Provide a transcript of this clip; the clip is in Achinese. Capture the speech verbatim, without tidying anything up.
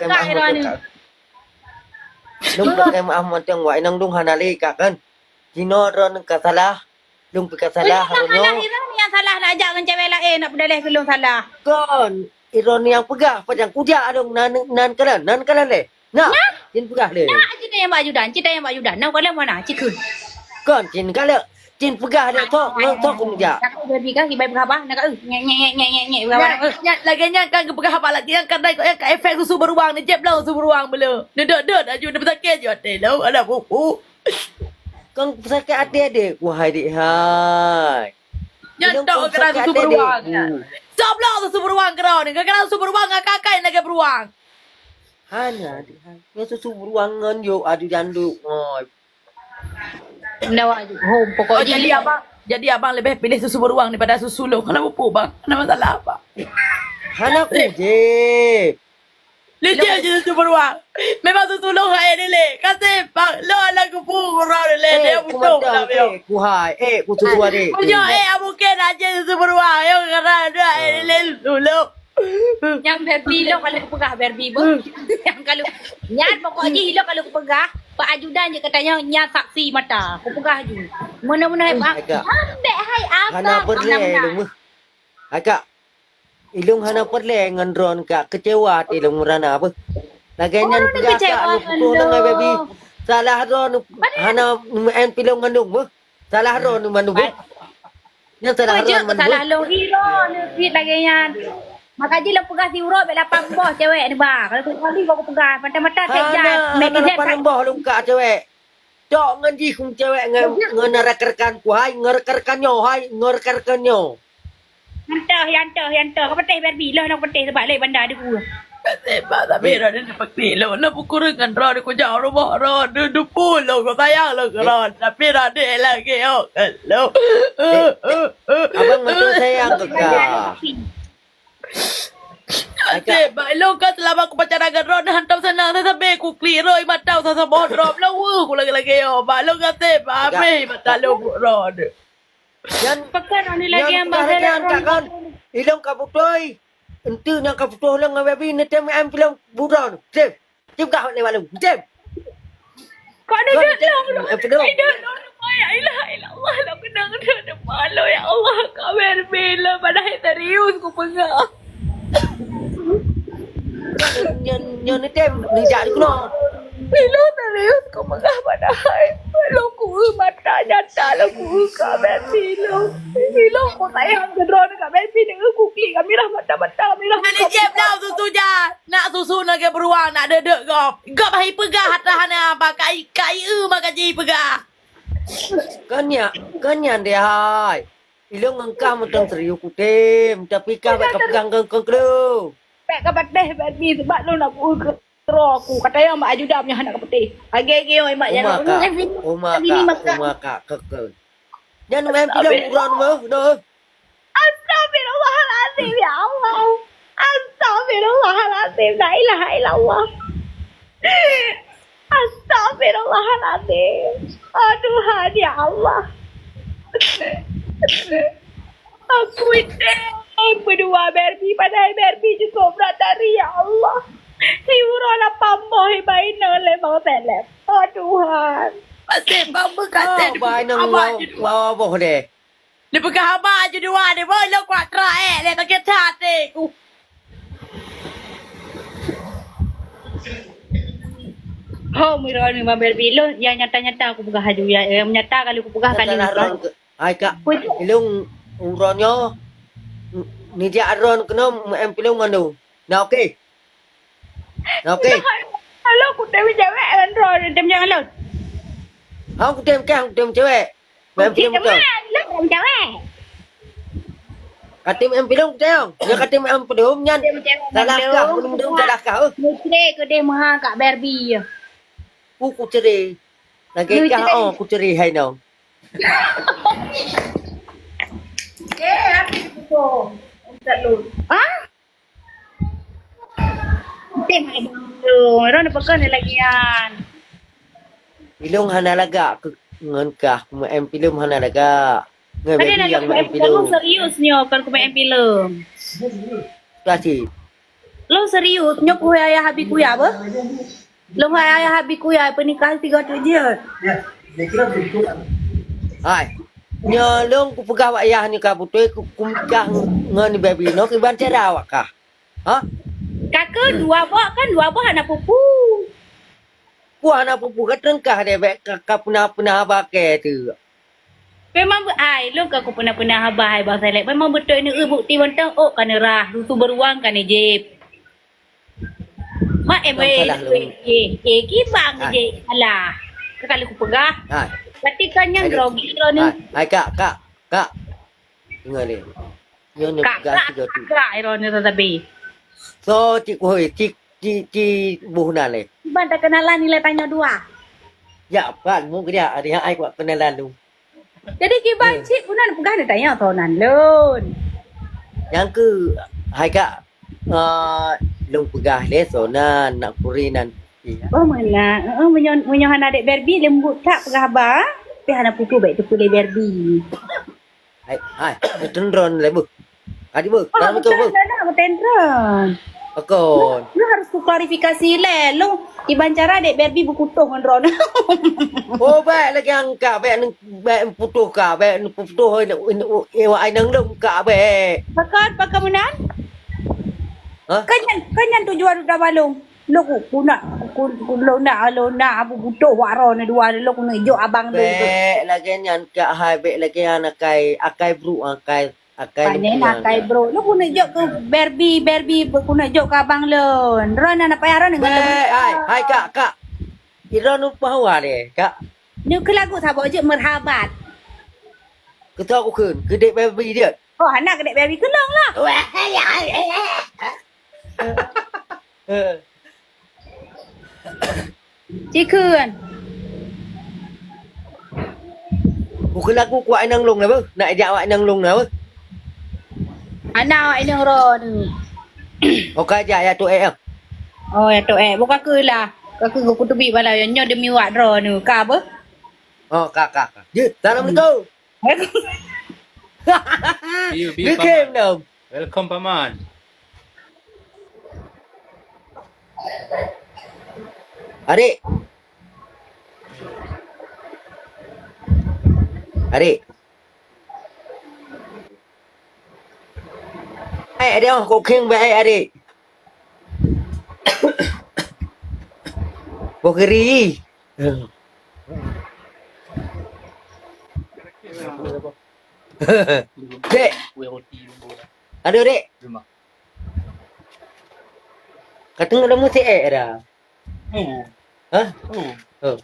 Kak Irani. Lôn peureulèe maaf mantong wak inong lôn hana lé kak kan. Jinoe droeneuh ka salah. Lôn pih ka salah, droeneuh nyang salah nak jak ngon cewek laén, nak peudaleh keu lôn salah. Kon, droeneuh nyang peugah, pajan kujak lôn nan, nan kalon, nan kalon lé. Nah, cit peugah lé. Nah, cit nyang bak ajudan, cit nyang bak ajudan. Nah, kalon mana? Cit kheun. Kon, cit kalon. Cit peugah lé, sok, sok kujak. Nak jadi kan, ibai peugah bah, nak, eh, nyek, nyek, nyek, nyek, nyek, peugah bah, eh. Nyan, lagèe nyan kan geupeugah haba lagèe nyan, kadang kok nyan ka efek susu beuruang, neujép lom susu beuruang beuleue. Neudot-dot aju, neupeusakét aju até lom, ada pupu. Kang sakét até adék ku hai dék hai. Nyan tok keunan susu beuruang nyan. Soblok susu beuruang keudroe nyoe, keunan susu beuruang ngon kakai lagèe beuruang. Hana dék hai. Nyan susu beuruang ngon yôk adu janduk ngon. Ndawa aju. Hom pokok. Oh, jadi abang, jadi abang lebih pilih susu beuruang daripada susu lôn. Kenapa pu bang? Ada masalah apa? Hana kujép. Leceh je susu beruang. Memang susu lôn hai lé. Kasih bang lôn anak kupu kurang lé. Eh, dia butuh tak eh, kuhai. Eh, kususu adék. Punya eh, mungkin aja susu beruang. Yang kerana ada hai lé susu lôn. Nyang Barbie lôn kalau kupeugah Barbie beuh. Nyang kalau nyan pokok jih lôn kalau kupeugah, Pak Ajudan je katanya nyan saksi mata. Kupeugah ju. Mana-mana hai bang. Ambek hai apa? Hana peureulèe lôn meuh. Hai kak. Ilôn hana peureulèe ngon droeneuh kak, keucewa ilôn meurana beuh. Lagèe nyan peugah kak, neuputôh lôn ngon baby. Salah droeneuh hana neumeuen pilông ngon lôn beuh. Salah droeneuh mandum beuh. Nyan salah droeneuh mandum beuh. Salah lôn, droeneuh cit lagèe nyan. Maka jih lôn peugah siuroe bèk lapan boh cewek neuba. Kalau kali kau peugah mata-mata tek jai. Hana, hana lapan boh lôn kak cewek. Cok ngon jih kum cewek ngon, ngon rekan-rekan ku hai, ngon rekan-rekan nyoe hai, ngon rekan-rekan nyoe. Hantoh, hantoh, hantoh. Kau peuteh Barbie, loh nak peuteh sebab lé banda ada ku. Kasih bang, tapi dah dia seperti lo. Nak pukul dengan roh dia kujak rumah roh dia dupu lo. Kau sayang lo ke roh. Tapi roh dia lagi oh lo. Abang betul sayang ke kau. Até, bak ilôn ka seulama kupacaran ngon droeneuh hantom seunang sabe kuklik rhoi mata saboh droe. Lawa ku lagèe-lagèe nyoe. Bak ilôn ka até, bak abéh mata lôn buet droeneuh. Nyan, pakon droeneuh lagèe nyan bang lagèe nyan kak kan. Ilôn ka beutôi. Enteuk nyang ka putôh lôn ngon baby neutem em pilông buet droeneuh. Tem. Tem kah lewat lôn. Tem. Kok ada duduk lôn? Ada duduk lôn. Ya ilaha illallah, lôn kena kena depan lôn, ya Allah. Kabar bila padahai serius ku peugah. Nyan, nyan tem, nijak di kuno. Bila serius ku peugah padahai. Lôn ku mata nyata lôn ku kabar bila. Bila ku sayang ke droeneuh kabar bila ku klik kamirah mata-mata kamirah. Nak ijeb dah susu jah. Nak susu nangkée beruang, nak deuek-deuek gob. Gob hai peugah atra hana ba kai, kai eu maka jipeugah. Kan nyan, kan nyan deh hai. Ilôn ngon kah mantong serius kutem, tapi kah bèk kapeugah ngon keu lôn. Bèk kapatéh Barbie sebab lôn nak beu keudroe ku. Kata nyang mak ajudan nyoe hana kapatéh. Agée-agée oi mak nyan. Uma kak, uma kak, uma kak, keu, keu. Nyan main pilông uron meuh, noh. Astagfirullahalazim, ya Allah. Astagfirullahalazim, la ilaha illallah. Astagfirullahalazim. Aduh, ya Allah. Aku itu berdua Barbie, padahai Barbie cukup berat dari, ya Allah. Si uroe lapan boh ibaina lé Bang Seleb. Oh, Tuhan. Pasti Bang beukasih. Oh, baina lawa boh deh. Dipeugah haba ju dua deh, boh, lôn kuat tra, eh, lé sakét that, eh, ku. Ho, meurunoe Bang Barbie, lôn nyang nyata-nyata kupeugah aju, ya, nyang nyata kali kupeugah kali. Hai kak, ilông uroe nyoe nijak droen keunoe meu'en pilông ngon lôn. Na oke? Na oke? Halo, kutem cewek ngon droen, tem jangan lôn. Ha, kutem kah, kutem cewek. Meu'en pilông beutôi. Lôn tem cewek. Katem meu'en pilông kutem. Nyoe katem meu'en pilông nyan. Salah kah, meunurot salah kah, eh. Meucre keudeh meuha kak Barbie. Ku, kucre. Lagèe kah, oh, kucre hai nong. Ah? Ron pakon lagi nyan. Pilông hana lagak ngon kah, meu'en pilông hana lagak. Ngon baby nyang meu'en pilông. Serius nyoe kon kumeu'en pilông. Kasih. Lôn serius, nyoe kuhôi ayah Abi kuya beuh. Lôn hai ayah Abi kuya peunikah sigoe teuk jeuet. Hai. Nyoe lôn kupeugah bak yah nyoe ka beutôi ku, kumikah ngon baby nyoe kiban cara awak kah. Ha? Ka keuh dua boh kan, dua boh hana pupu. Boh hana pupu ka teungkah deh bèk ka, ka peuna-peuna haba kèe teuk. Memang be-, ai, lôn ka kupeuna-peuna haba hai Bang Saleh. Memang beutôi neu eu bukti mantong ôk ka neurah, susu beruang ka neujép. Mak eh, Bang, eh, salah eh, lôn. Eh, eh, kibang Hai. je salah. Ka kali kupeugah. Hai. Berarti kan nyang Hai, grogi droeneuh. Hai, hai, kak, kak, kak. Dengar ni. Nyoe ni Kak, peugah kak, tiga tu. Kak, droeneuh tetapi. So, cik, woi, cik, cik, cik, buh nan leh. Ban tak kenalan nilai tanya dua. Ya, kan, mu kerja, ada yang ai kuat kenalan tu. Jadi kiban Hmm. cit guna peugah neutanyong soe nan lôn. Nyang keu hai kak, eh, lôn peugah lé soe nan, nak kuri nan. Iya. Oh, meunan. Heeh, meunyoe, meunyoe hana dek Barbie, leumbut that peugah haba. Tapi hana pupu baik teupeu lé Barbie. Hai, hai, tendron lé beuh. Adi beuh, Oh, dalam betul, betul beuh. Dah, dah, betul, Ron. Pakon. Lu, lu harus kuklarifikasi lé. Lu, iban cara dek Barbie beukutoh ngon Ron. Oh, baik lagi angkat, baik neng, baik putoh ka, baik neng putoh, eh, eh, eh, wak ai nang lom ka, baik. Pakon, pakon meunan? Hah? Kan nyan, kan nyan tujuan udah balong. Lôn ku, ku nak, ku, ku, lôn nak, lôn nak, abu butoh wak Ron dua, lôn ku neujok abang lôn tu. Bèk lagèe nyan, kak hai, bèk lagèe nyan akai, akai bruk, akai Akai Pane lôn nak kai bro. Lu guna jok ke Barbie, Barbie guna jok ke abang lôn. Ron na payah ron dengan Bèk, hai, hai kak, kak. Iron upah wa deh, kak. Ni ke lagu saboh je merhabat. Kata aku kheun, keu dek Barbie dia. Oh, anak keu dek Barbie kelong lah. Eh. Cikheun. Bukon aku kuat inong long na beuh. Nak ijak awak inong long na beuh. Anak awak inong ro ni. Oka jak ya tu eh. Oh, ya tu eh. Bukan ke lah. Kau ke gua kutubi bala nyoe demi wak dro ni. Ka beuh? Oh, ka, ka, ka. Ye, assalamualaikum. Biu, biu, Dia paman. Game dong. Welcome, paman. Adik. Adik. Eh, adik, oh, kok kheng baik, adik. Boh keri. Dek. Aduh, dek. Ka teungoh lama si eh dah. Oh. Hah? Oh. Oh.